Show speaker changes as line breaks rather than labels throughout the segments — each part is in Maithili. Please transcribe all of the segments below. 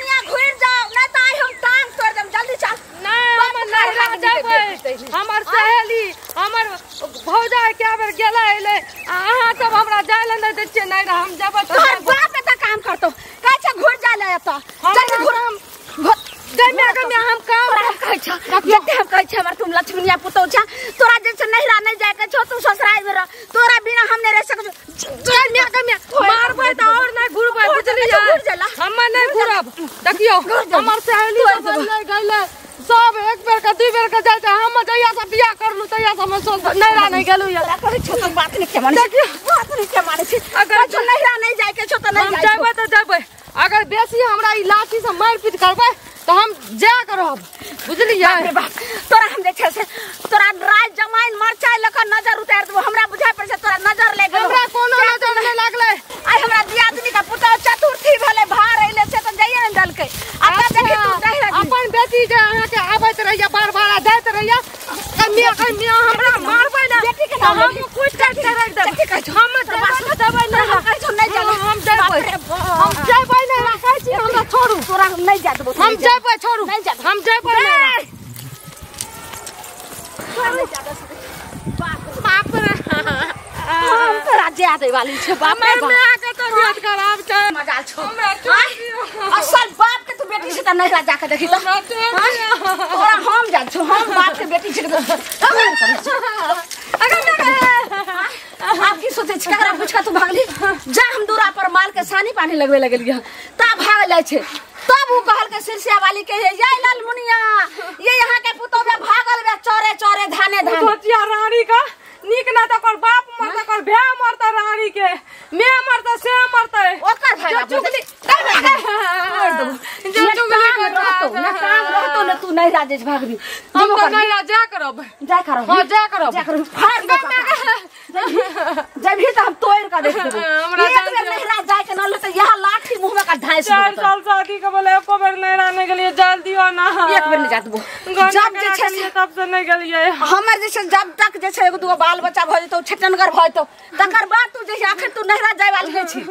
कनिया घुर जाओ नहीं त आइ हम टांग तोड़ देम जल्दी चल।
नहीं हम नहिरा जेबै, हमर सहेली हमर भौजाई के बेर गेलै अइलै आ अहाँ सब हमरा जाय ले नहि दै छियै। नहिरा हम जेबै तऽ
तोहर बाप एतऽ काम करतौ, कहै छै घुर जा ले एतऽ। जल्दी घुर।
गम्या गम्या हम काम
तोरा हम कहै छौ, जते हम कहै छै हमर तुम लक्ष्मीनिया पुतौ छ, तोरा जे छै नहिरा नहि जाय के छौ, तू ससुराल में रह, तोरा बिना हम नहि रह सकै छौ।
गम्या गम्या मारबै तऽ और नहि घुरबै, बुझलियै? हम नहि घुरब। देखियौ हमर सहेली सब नहि गेलै, सब एक बेर के दू बेर के जाइ छै, हम जहिया से बियाह करलु तहिया से हम नहिरा नहि गेलु।
तोरा कहै छौ तू बात नहि के मानै छी, बात नहि के मानै छी। अगर छौ नहिरा नहि जाय के छौ तऽ नहि
हम जेबै तऽ जेबै, अगर बेसी हमरा ई लाठी से मारि पीट करबै तऽ हम जा के रहब, बुझलियै?
बाप तोरा हम जे छै से तोरा राज जमाइन मरचाइ लऽ कऽ नजर उतारि देबौ, हमरा बुझाइ पड़ै छै तोरा नजर लागि गेलौ।
हमरा कोनो नजर नहि लागलै।
आइ हमरा दियादनी के पुतहु चतुर्थी भेलै, भार अइलै से तऽ जाइए ने देलकै। आ तऽ देखी तू नहिरा
अपन बेटी जे अहाँके आबैत रहैया बार बार आ जाइत रहैया, कन्या कन्या हमरा मारबै ने
बेटी के नाम
हम कुछ करते रहि देब।
कथी कहै छौ?
हम जेबै नहि,
कहै छौ नहि जाय,
हम जेबै, हम जेबै नहि, कहै छी हमरा छोड़ू,
तोरा हम नहि जाय देबौ,
हम जेबै, छोड़ू,
नहि जाय,
हम जेबै नहि। बाप रे
हम तोरा जाय दै वाली छै। बाप रे
हमर माय के तबियत खराब छै,
मजाल छौ असल बाप के तू बेटी छै तऽ नहिरा जाके देखी तऽ तोरा हम जाय छौ, हम बाप के बेटी छै। आब की सोचै छी ककरा पूछ कऽ तू भागली? जा हम दूरा पर माल के सानी पानी लगबे लगलियै तब भागल जाइ छै। तब उ कहलकै सिरसिया वाली के ये लालमुनिया ये यहाँ के पुतोह बे भागल बे चोरे चोरे धाने धाने।
सोचिया रानी का नीक ना त ओकर बाप मरतै, ओकर भाय मरतै, रानी के मैं मरतै से मरतै,
ओकर भाय
चुगली
जो चुगली रहतौ ना काम रहतौ ना तू नहिरा जे भागबी।
हम त नहिरा जा करब,
जा करब,
हां जा करब,
जा करब, फाड़ जबही त हम तोड़ के देख देबौ।
हमरा
एक बेर नहिरा जाय के न ले त यह लाठी मुंह में का ढाई
4 साल शादी के बोले एको बेर नहिरा नहि गेलियै, जाय दियो ना,
एक बेर नहि जा देबौ। जब जे छै
तब से नहि गेलियै।
हमर जे छै जब तक जे छै एगो दूगो बाल बच्चा भऽ जेतौ, छेटनगर भऽ जेतौ, तकर बाद तू जे अखन तू नहिरा जाय वाली नहि छी।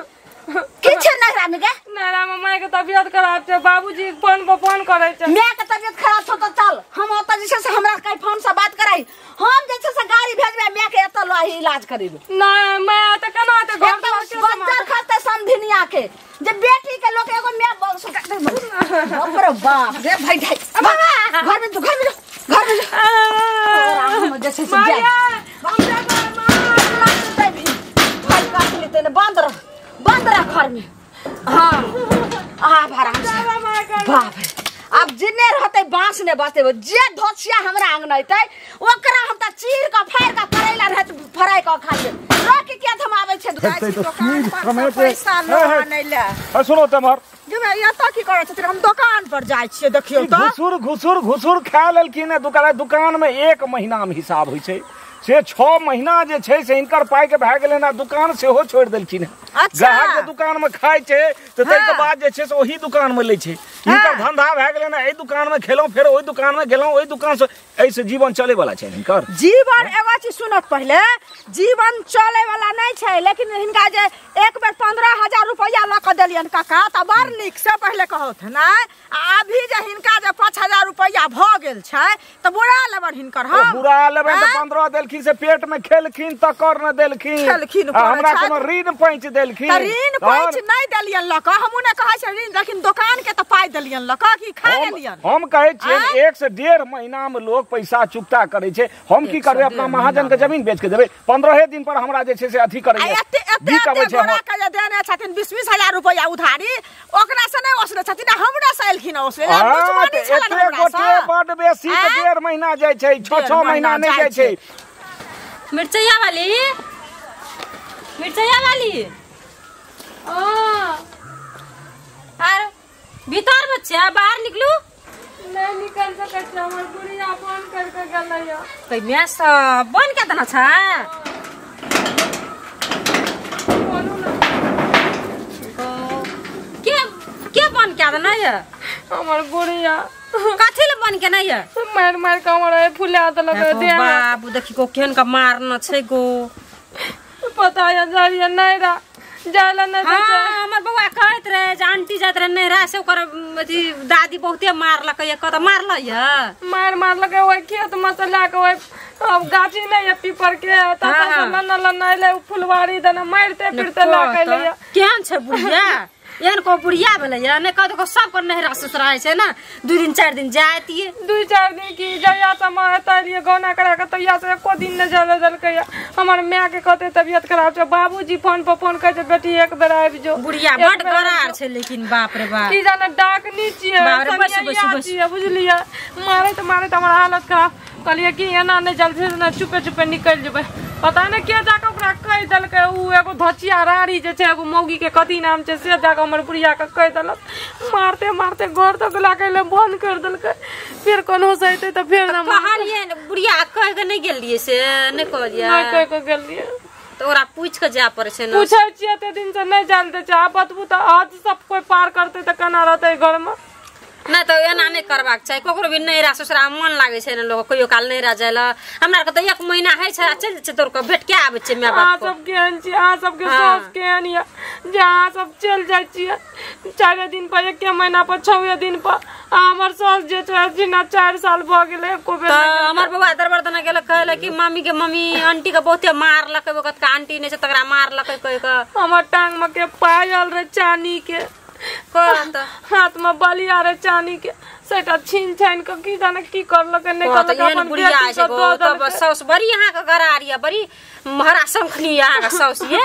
की छै नहिरा में गे?
नहिरा में माय के तबियत खराब छै, बाबूजी फोन पर फोन करै छै।
माय के तबियत खराब छौ तऽ चल, हम ओतऽ जे छै से हमरा कहीं फोन से बात कराई, हम जे छै से गाड़ी भेजबै माय के एतऽ लऽ आही इलाज करेबै।
नहि माय तऽ केना हेतै, घर
बच्चा खसतै समधिनिया के जे बेटी के लोक एगो माय बाप रे बाप रे भाई भाई घर में घर में घर में हम जे छै से जाय बंद रह, बंद रह घर में। हाँ आब आराम से बाप रे, अब जिन्ने रहते बांस ने बचते, जे धोसिया हमरा आंगन अइतै ओकरा हम त चीर के फाड़ के करैला रहत फ्राई के खा ले। रख के हम आबै छै
दुकान पर
पैसा ल आनै ले।
सुनो तमर
जे एतऽ की करै छथिन? हम दुकान पर जाइ छियै, देखियौ त
घुसुर घुसुर घुसुर खा लेलखिन। दुकान में 1 महीना में हिसाब होइ छै, से 6 महीना जे छै से हिनकर पाई के भए गेलै ना, दुकान सेहो छोड़ि देलखिन। ग्राहक जे दुकान में खाइ छै तऽ ताहिके बाद जे छै से ओही दुकान में लै छै। हिनकर धंधा भए गेलै ना, एहि दुकान में खेलहुँ फेर ओहि दुकान में गेलहुँ, ओहि दुकान से एहिसँ जीवन चले वाला छै हिनकर
जीवन। एगो चीज सुनत पहिले, जीवन चले वाला नहि छै, लेकिन हिनका जे एक बेर 15,000 रुपया लऽ कऽ देलियनि काका तऽ बड़ नीक से पहिले कहौथ ने। आ अभी जे हिनका जे 5,000 रुपया भऽ गेल छै तऽ बुरा लेबनि हिनकर। हम
बुरा लेबनि तऽ 15 देलखिन से पेट में खेलखिन तकर न देलखिन,
खेलखिन
हमरा कोनो ऋण पैंच देलखिन।
तऽ ऋण पैंच नहि देलियनि लऽ कऽ, हमहूँ नहि कहै छियै ऋण, लेकिन दोकान के तऽ पाइ देलियनि लऽ कऽ कि खा गेलियनि।
हम कहै छियै 1 से 1.5 महीना में लोग पैसा चुकता करै छै। हम की करबै, अपना महाजन के जमीन बेच के देबै, 15 दिन पर हमरा जे छै से अथी करै
देने छथिन 20-20 हजार रुपया उधारी, ओकरा से नहि ओसले छथिन, हमरा से एलखिन ओसले।
बड बेसी 1.5 महीना जाइ छै, 6-6 महीना नहि जाइ छै।
मिर्चैया वाली, मिर्चैया वाली आर भीतर बच्चा बाहर निकलू।
नहीं निकल सकै छी, हमर गुड़िया फोन करके गेलै।
कई मैं सब बन के देना छा के के बन के देना ये
हमर गुड़िया?
कथी ले बन के नहीं है?
मार मार के हमर फुला देलक दे।
बाबू देखी को केहन का मारना छै गो,
पता है जारिया नहीं रहा। जाय ला नहि दै छै।
हाँ, हमर बौआ कहैत रहे जे आंटी जाइत रहे नैहरा से ओकर अथी दादी बहुते मारलकै ये, कतऽ मारलै ये?
मारि मारलकै ओहि खेत मे से लए कऽ ओहि अब गाछी नहि ये पीपर के, ततऽ से लन्ना लन्ना एलै ओ फुलवारी दने मारिते पीटते लए कऽ एलै ये।
केहन छै बुढ़िया? एहन को बुढ़िया भेलै ये? नहि कहत सबके नैहरा ससुरा होइ छै ने, 2 दिन 4 दिन जातिये।
2-4 दिन की, जहिया से हम एतऽ एलियै गौना करा कऽ तहिया से एको दिन नहि जाय लए देलकै ये। हमर माय के कहतै तबियत खराब छै, बाबूजी फोन पर फोन कहै छै बेटी एक बेर आबि जो।
बुढ़िया बड गरार छै लेकिन बाप रे बाप।
की जाने डाकनी छियै,
बाप रे, बस, बस, बस।
छियै बुझलियै। मारैत मारैत हमर हालत खराब। कहलियै कि एना नहि जल्दी से चुपे चुपे निकलि जेबै। पता नहि के जाकऽ ओकरा कहि देलकै, ओ एगो धचिया राड़ी जे छै एगो मौगी के कथी नाम छै से जाकऽ हमर बुढ़िया के कहि देलक। मारते मारते घर तक लए कऽ एलै, बंद करि देलकै। फेर कोनो से एतै तऽ फेर ने
कहलियै बुढ़िया कहि कऽ नहि गेलियै से नहि कहलियै?
नहि कहि कऽ गेलियै।
तऽ ओकरा पूछि कऽ जाय पड़ै छै ने।
पूछै छियै एते दिन से नहि जाय दै छै। आब बतबू तऽ हद सब कोइ पार करतै तऽ केना रहतै घरमे?
नहि तऽ एना नहि करबाक चाही। ककरो भी नैहरा ससुरा मन लागै छै ने लोक कहियो काल नैहरा जाय लए। हमरा आरके तऽ 1 महीना होइ छै आ चलि जाइ छै तोड़ कऽ भेट के आबै छियै माय
अहाँ
बाप के।
सब केहन छी? अहाँ सबके साउस केहन यऽ जे अहाँ सब चलि जाइ छियै 4 दिन पर, 1 महीना पर, 6 दिन पर। आ हमर साउस जे छै जेना 4 साल भऽ गेलै एको बेर
तऽ हमर बौआ दरबार दना गेलक कहलक कि मामी के मम्मी आंटी के बहुते मारलकै, ओकरा आंटी नहि छै तकरा मारलकै कहि कऽ।
हमर टांग मे के पायल रहे चानी के,
कहत
हाथ में बलिया रहे चानी के, सेटा छीन छानि कऽ की जाने की करलकै नहि
कहत
करलकै।
एहन
अपन
बुढ़िया
बेटी
छै
के दऽ
तब
देलकै।
साउस बड़ी अहाँके गरार यऽ, बड़ी हरा शंखनी यऽ अहाँके साउस ये।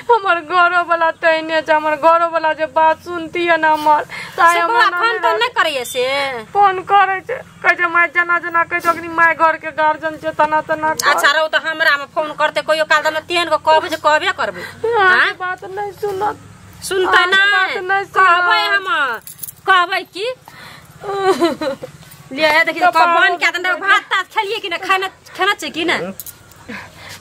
हमर घरो वाला तहिने छै, हमर घरो वाला जे बात सुनतियै ने हमर तऽ आइ
से
हमर
बौआ
नानी
फोन तोन नहि करैया से?
फोन करै छै, कहै छै माय जेना जेना कहै छै अखनी माय घर के गार्जियन छै तना तना कर।
अच्छा रौ तऽ हमरा मे फोन करतै कहियो काल तऽ तेहन कऽ कहबै जे कहबे करबै।
अहाँके बात नहि सुनत।
सुनतै
अहाँके
नहि
बात नहि सुनत।
कहबै हम, कहबै की लिअ हे देखी बन के देने भात तात खेलियै कि नहि? खाना खेना छै कि नहि?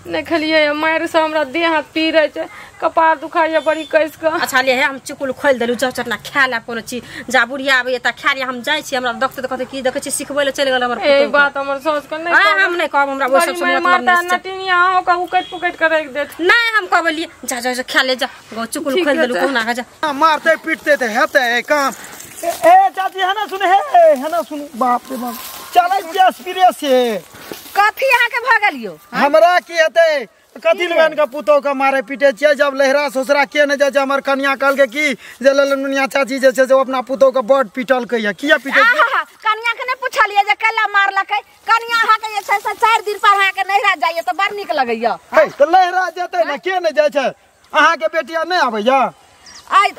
नहि खेलियै, मारि से हमरा देह हाथ पीरै छै, कपार दुखाइया बड़ी कसि कऽ।
अच्छा ले हे हम चुकुल खोलि देलहुँ, जाउ चटना खा ले कोनो चीज, जा बुढ़िया आबैया तऽ खा लिअ। हम जाइ छी, हमरा देखतै तऽ कहतै की देखै छी सिखबै लए चलि गेल हमर
ए
पुतोहु।
बात हमर साउस के नहि
आँय,
कहब।
हम नहि कहब, हमरा ओहि
बड़ी
सबसँ
मारि
मतलब
मारता
नहि छै।
नटिनिया अहूँ के उकटि पुकटि कऽ राखि देत।
नहि हम कहलियै जा जा जा खा ले जा, गो चुकुल
ठीक
खोलि
है
देलहुँ
तऽ।
कहुना कऽ जा।
मारते पीटते तऽ हेतै काम। ए चाची है ना सुन, हे है ना सुन, बाप रे बाप चलै छियै स्पीडे से।
कथी अहाँके भऽ गेल यौ?
हमरा की हेतै, कथी लगन के पुतोह के मारे पीटे छियै? जब लहरा ससुरा के नहि जाइ छै। हमर कनिया कहलकै की जे ललनुनिया चाची जे छै से अपना पुतोह के बड पीटलकै ये। किया पीटै छै?
आहा, कनिया के नहि पुछलियै जे केला मारलकै? कनिया अहाँके जे छै से 4 दिन पर अहाँके नैहरा जाइए तऽ बड़ नीक लगैया।
हे तऽ लहरा जेतै ने, के नहि जाइ छै? अहाँके बेटिया नहि आबैया?
आइ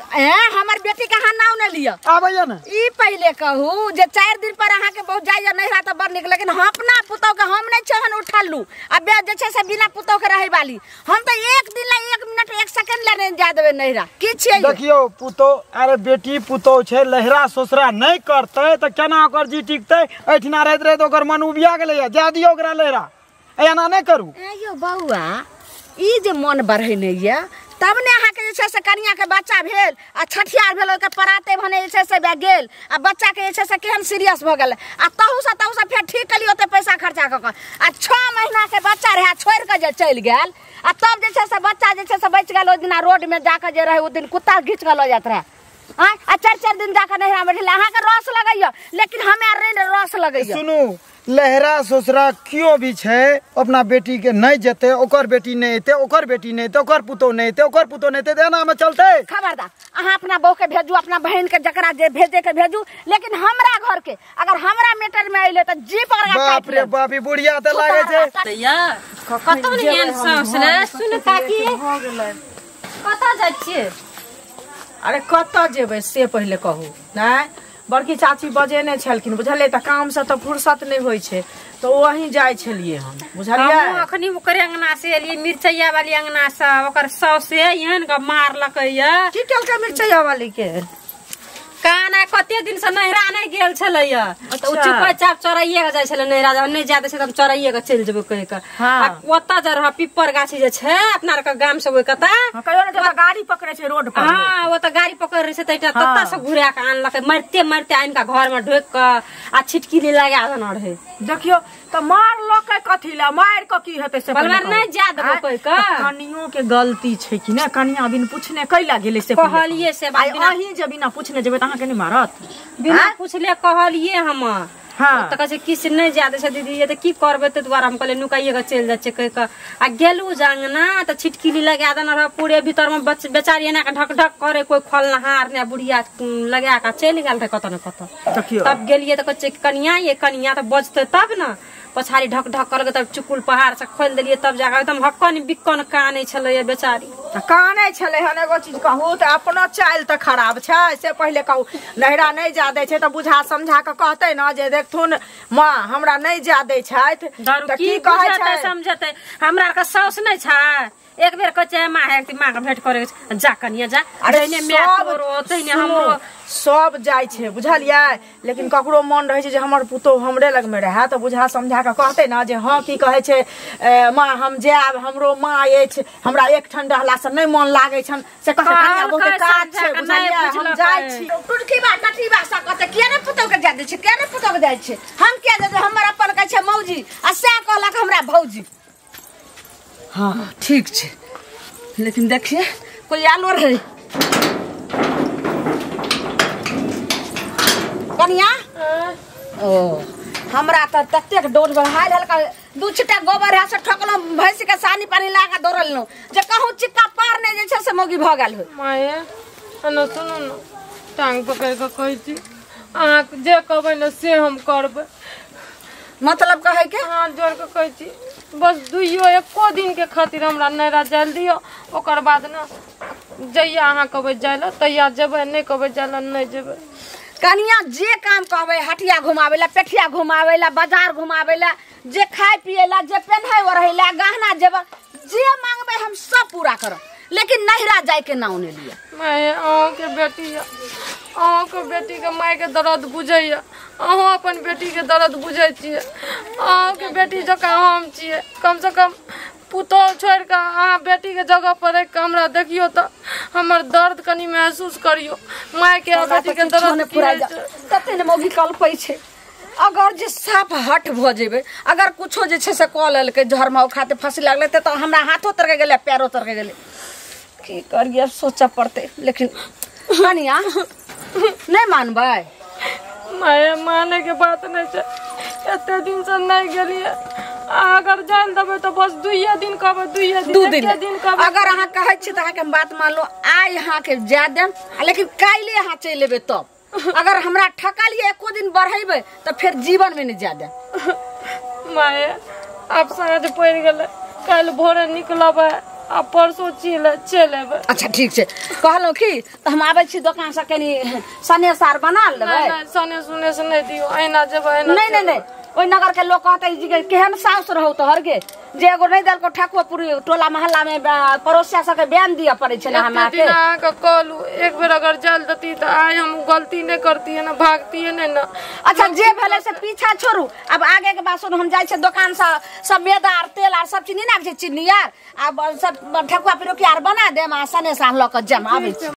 हमर बेटी के अहाँ नाम नहि लिअ।
आबैया ने?
ई पहिले कहू जे 4 दिन पर अहाँके बहुत जाइए नैहरा तऽ बड़ नीक, लेकिन हम अपना पुतोह के हम नहि छहन उठलू आ बे जे छै से बिना पुतोह के रहै वाली हम तऽ 1 दिन ला 1 मिनट 1 सेकंड ला नहि जाय देबै नैहरा। की छियै?
देखियौ पुतोह, अरे बेटी पुतोह छै, लहरा ससुरा नहि करतै तऽ केना ओकर जी टिकतै? एहिठिना रहैत रहैत ओकर मन उबिया गेलैया, जाय दियौ ओकरा लहरा, एना नहि करू।
यौ बौआ, ई जे मन बढ़ेने यऽ तब ने अहाँके जे छै से कनिया के बच्चा भेल आ छठियार भेल, ओहिके पराते भने जे छै से गेल आ बच्चा के जे छै से केहन सीरियस भऽ गेल आ तहूसँ फेर ठीक केलियै ओते पैसा खर्चा कऽ कऽ आ 6 महीना के बच्चा रहै छोड़ि कऽ जे चलि गेल आ तब जे छै से बच्चा जे छै से बचि गेल। ओहि दिना रोडमे जाकऽ जे रहै ओहि दिन कुत्ता घीच कऽ लऽ जाइत रहै। आ 4-4 दिन जाकऽ नैहरा मे रहलै। अहाँके रस लगैया लेकिन हमे आर नहि रस लगैया।
सुनू, लहरा ससुरा क्यों भी छै अपना बेटी के नहि जेतै, ओकर बेटी नहि एतै, ओकर बेटी नहि एतै, ओकर पुतोह नहि एतै, ओकर पुतोह नहि एतै, तऽ एना मे चलतै?
खबरदार, अहाँ अपना बहू के भेजू, अपना बहन के जकरा जे भेजे के भेजू, लेकिन हमरा घर के अगर हमरा मैटर में अइले तऽ जीप ओकरा
बाप रे बाप, ई बुढ़िया तऽ लागै छै।
तऽ या कतौ नहि एहन साउस रे। सुन काकी, कतऽ जाइ छियै?
अरे कतऽ जेबै से पहिले कहू। नहि बड़की चाची बजेने छलखिन बुझलियै, तऽ कामसँ तऽ फुर्सत नहि होइ छै तऽ वहीं जाइ छलियै हम बुझलियै।
हमहूँ अखनी ओकरे अंगना से एलियै, मिरचैया वाली अंगना से। ओकर साउस एहन के मारलकै ये।
की केलकै मिरचैया वाली के?
काना कते दिन से नैहरा नहि गेल छलैया, तऽ ओ चुपचाप चरैये के जाइ छलै नैहरा, नहि जाय दै छै तऽ हम चरैये के चलि जेबै कहि के। आ ओतऽ जे रह पिपर गाछी जे छै अपना आर के गाम से ओहि कता,
कहियो ने जतऽ गाड़ी पकड़ै छै रोड पर।
हाँ, ओतऽ गाड़ी पकड़ै छै तऽ ततऽ से घुरा के आनलकै, मारिते मारिते आनि के घर में ढोकि के आ छिटकिली लगा देने रहै।
देखियौ त मार लके कथी ला मार क की हेतै से
पलवार नहीं जा देबो कोई का
कनियो के गलती छै कि ना कनिया बिन पूछने कैला गेलै से
कहलिए से बात
बिना अहीं जे बिना पूछने जेबै त अहाँ के नहीं मारत
बिना पूछले कहलिए हम।
हाँ।
त कहै छै किस नहीं जा दै छै दीदी ये त की करबै त दुआरा हम कहलिए नुकाइए के चलि जाइ छै कहि के आ गेलू जांगना त छिटकिली लगा देने रह पूरे भीतर में बेचारी एना के ढक ढक करे कोई खोलनहार ने बुढ़िया लगा के चलि गेल रहे कत न कत। तब गेलिए त कहै छै कनिया ये कनिया त बजतै तब न पछाड़ी ढक ढक करके तब चुकुल पहाड़ से खोलि देलिए तब जाके एकदम हक्कन बिक्कन कानै छलै बेचारी।
त कानै छलै हन एगो चीज कहू त अपनो चालि त खराब छै से पहिले कहू नहिरा नहीं जा दै छै त बुझा समझा के कहतै न जे देखथुन माँ हमरा नहीं जा दै छथि
त की कहै छै समझतै हमरा आर के साउस नहीं छै एक बेर कहै छै माँ है माँ के भेंट करे जा कनिया जा
अरे
माय तोरो तहिने हमरो
सब जाइ छै बुझलियै लेकिन ककरो मन रहै छै जे हमर पुतोह हमरे लगमे रहए त बुझा समझा के कहतै न जे हँ की कहै छै माँ हम जायब हमरो माँ अछि हमरा एक ठन रहला से नहीं मन लागै छन से कहतै कनिया बहुते काज छै बुझलियै हम जाइ छी।
टुटकी बा टटी बा से कहतै किया ने पुतोह के जा दै छै किया ने पुतोह के जाइ छै हम किया जे हमर अपन कहै छै मौजी आ सएह कहलक हमरा भौजी। हाँ ठीक छै लेकिन देखिए कोई आलो रहे कनिया ओ हमरा त ततेक डोर बढ़ायल हल्का दू छिटा गोबर है से ठोकलहुँ भैंस के सानी पानी लगा के दौड़लहुँ जे कहूँ चिक्का पार नहीं जे छै से मौगी भऽ गेल होय।
माये एना सुनू न टांग पकड़ि कऽ कहै छी अहाँ जे कहबै ने से हम करबै
मतलब कहै के
हाथ जोड़ के कहै छी बस दुइयो एको दिन के खातिर हमरा नैहरा जाय दियौ ओकर बाद न जहिया अहाँ कहबै जाय लए तहिया जेबै नहीं कहबै जाय लए नहीं जेबै।
कनिया जे काम कहबै हटिया घुमाबै ला पेठिया घुमाबै ला बाजार घुमाबै ला जे खाय पिए ला जे पेन्है ओढ़ै ला गहना जेवर जे मांगबै हम सब पूरा करब लेकिन नैहरा जाय के नाम नहीं लिअ।
माय अहाँके बेटी यऽ अहाँके बेटी के माय के दर्द बुझैया अहाँ अपन बेटी के दर्द बुझै छियै अहाँके बेटी जकाँ हम छियै कम से कम पुतोह छोड़ि कऽ अहाँ बेटी के जगह पर रखि कऽ हमरा देखियौ तऽ हमर दर्द कनि महसूस करियौ माय के बेटी के दर्द
तते ने मौगी कलपै छै अगर जे साफ हट भऽ जेबै अगर कुछो जे छै से कऽ लेलकै झरमा खाते फँसी लागलै तऽ हमरा हाथो तरके गेलै पैरो तरके गेलै की करिए सोचऽ पड़तै लेकिन कनिया नहीं मानबै।
माय माने के बात नहीं छै एते दिन से नहीं गेलियै अगर जाय देबै तऽ बस दुइये दिन कहबै दुइये दिन दिन कहबै
अगर अहाँ कहै छी तऽ अहाँके हम बात मानलहुँ आइ अहाँके जाय देम लेकिन काल्हि अहाँ चलि एबै तब अगर हमरा ठकलियै एको दिन बढ़ेबै तऽ फेर जीवन में नहीं जाय देम।
माय आब साँझ पड़ि गेलै काल्हि भोरे निकलबै आ परसो चलि एबै।
अच्छा ठीक छै कहलहुँ की तऽ हम आबै छी दोकान से कनि सनेस आर बना लेबै।
सनेस उनेस नहि दियौ एना जेबै
नहीं नहीं नहीं ओहि नगर के लोग कहतै जे केहन साउस रहौ तोहर गे जे एगो नहीं देलको ठकुआ पूरी टोला मोहल्ला में पड़ोसिया सबके बयान दिअ पड़ै छै ने हमरा के।
अहाँके कहलहुँ एक बेर अगर जाय देती तऽ आइ हम गलती नहीं करतियै ने भागतियै नहीं ने।
अच्छा जे भेलै से पीछा छोड़ू अब आगे के बात सुनू हम जाइ छियै दोकान से सब मैदा आर तेल आर सब चीज नहीं आबै छै चीनी आर आब सब ठकुआ पिरुकिया आर बना देम आ सनेस आर लऽ कऽ जायब आबै छी।